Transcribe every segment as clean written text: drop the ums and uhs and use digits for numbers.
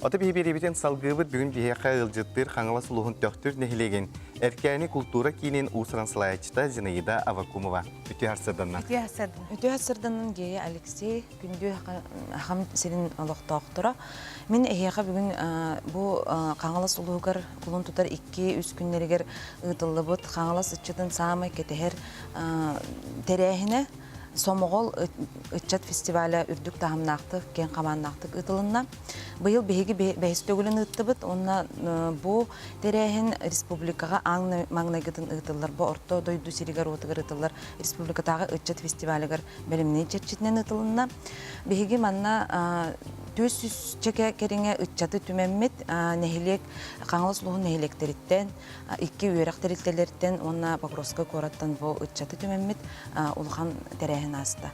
Ото биһи биэриибитин салгыыбыт. Бүгүн биһиэхэ ыалдьыттыыр Хаҥалас улууһун Төхтүр нэһилиэгин Эркээни култуура киинин уус-уран салайааччыта Зинаида Аввакумова. Үтүө сарсыарданнан. Үтүө сарсыарданнан. Үтүө сарсыарданнан Гея Алексей, күндү Хам сирин олохтоохторо. Мин эһиэхэ бүгүн бу Хаҥалас улууһугар кулун тутар 2-3 күннэригэр ыытыллыбыт Хаҥалас ыччатын саамай кэтэһэр тэрээһинэ Сомоҕол ыччат фестиваля үрдүк таһымнаахтык, киэҥ хабааннаахтык ыытылынна. Быйыл биһиги бэһис төгүлүн ыыттыбыт уонна бу тэрээһин республикаҕа аан маҥнайгытын ыытыллар. Бу орто дойду сиригэр-уотугар ыытыллар республикатааҕы ыччат фестивалыгар бэлэмнэнии чэрчитинэн ыытылынна. Биһиги манна 400 кэриҥэ ыччаты түмэммит нэһилиэк Хаҥалас улууһун нэһилиэктэриттэн икки үөрэх тэрилтэлэриттэн уонна Покровскай куораттан бу ыччаты түмэммит улахан тэрээһин ааста.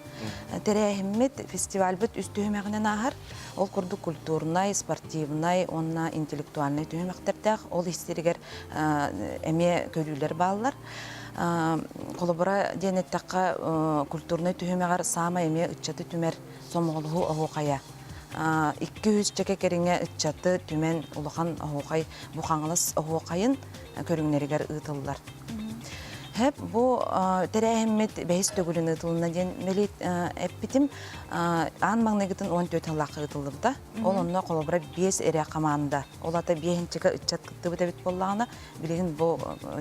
Тэрээһиммит фестивальбыт үс түһүмэҕинэн ааһар. Ол курдук культурнай, спортивнай уонна интеллектуальнай түһүмэхтэрдээх. Ол истэригэр эмиэ көрүүлэр бааллар. Холобура диэн эттэххэ, культурнай түһүмэҕэр саамай эмиэ ыччаты түмэр сомоҕолоһуу оһуохайа. 200 чэкэ кэриҥэ ыччаты түмэн улахан оһуохай бу Хаҥалас оһуохайын көрүҥнэригэр ыытыллар. Хэп бу тэрээһиммит бэһис төгүлүн ыытылынна диэн эппитим. Аан маҥнайгытын 14 сыллаахха ыытыллыбыта. Ол онно холобура биэс эрэ команда. Ол ата биэһинчика ыччат кыттыбыт эбит буоллаҕына, билигин бу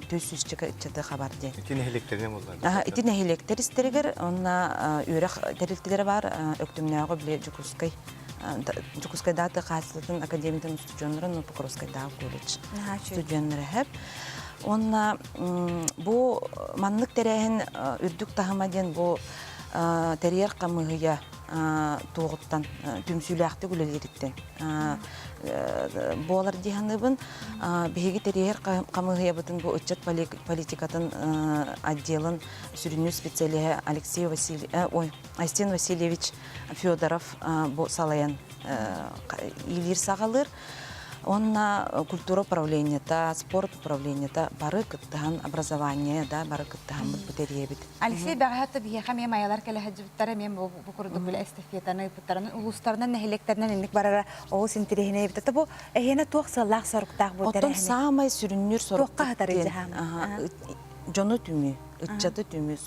400 ыччаты хабар диэн. Ити нэһилиэктэринэн буолла. Ити нэһилиэктэр истэригэр уонна үөрэх тэрилтэлэрэ баар Өктөмнөөҕү били Дьокуускай Дьокуускайдааҕы хаачыстыбатын академиятын устудьуоннарын Покровскайдааҕы колледж студеннара хэп. Уонна бу маннык тэрээһин үрдүк таһыма диэн бу тэрийэр хамыыһыйа туоҕуттан түмсүүлээхтик үлэлиириттэн буолар дии саныыбын. Биһиги тэрийэр хамыыһыйабытын бу ыччат политикатын отделын сүрүннүүр специалиһа Алексей Васильевич, ой, Айсен Васильевич Федоров бу салайан иилиир саҕалыыр. Уонна культура управлениета, спорт управлениета бары кыттыһан образование да бары кыттыһаммыт бу тэрийэбит. Алексей бэҕэһээ биһиэхэ эмиэ майалар кэлэ сылдьыбыттара, эмиэ бу курдук бile эстафетаны ыыппыттарын улуустарынан, нэһилиэктэринэн инник барара олус интэриэһинэй эбит. Бу эһиэнэ туох сыаллаах соруктаах бу Оттон саамай сүрүннүүр сорук туохха хатарый дьону түмүү, ыччаты түмүү,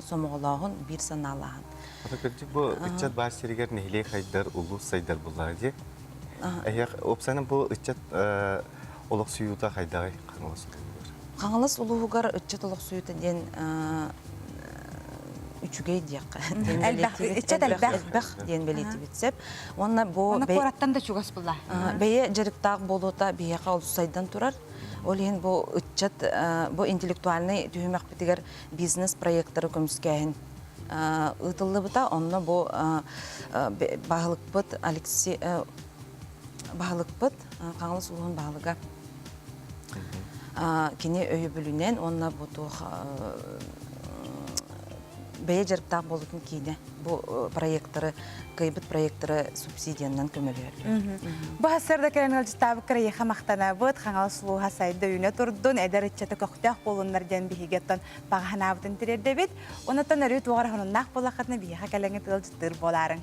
сомоҕолооһун, биир санаалааһын. Ата кырдьык бу ыччат баар сиригэр нэһилиэк хайдар, улуус сайдар буллаҕа дии. Эһиэх уопсайынан бу ыччат олохсуйуута хайдаҕый Хаҥалас улууһугар? Хаҥалас улууһугар ыччат олохсуйуута диэн үчүгэй диэххэ. Элбэх, ыччат элбэх. Элбэх диэн бэлиэтибит сөп. Уонна бу Уонна куораттан да чугас була. Бэйэ дьарыктаах буолуута биһиэхэ олус сайдан турар. Ол иһин бу ыччат бу интеллектуальнай түһүмэхпитигэр бизнес-проекттары көмүскээһин ыытыллыбыта. Онно бу баһылыкпыт Алексей баһылыкпыт Хаҥалас улууһун баһылыга кини өйөбүлүнэн уонна бу туох бэйэ дьарыктаах буолуутун киинэ бу проекторы кыайбыт проекторы субсидиянан көмөлөһөллөр. Бу сарсыарда кэлэн ыалдьыттаабыт кырайыха махтанабыт, Хаҥалас улууһа сайда үүнэ турдун, эдэр ыччаты көхтөөх буолуннар диэн биһиги оттон баҕа санаабытын тириэрдэбит. Онуттан өрүү туох эрэ сонуннаах буоллаххытына биһиэхэ кэлэҥҥит ыалдьыттыыр буолаарыҥ.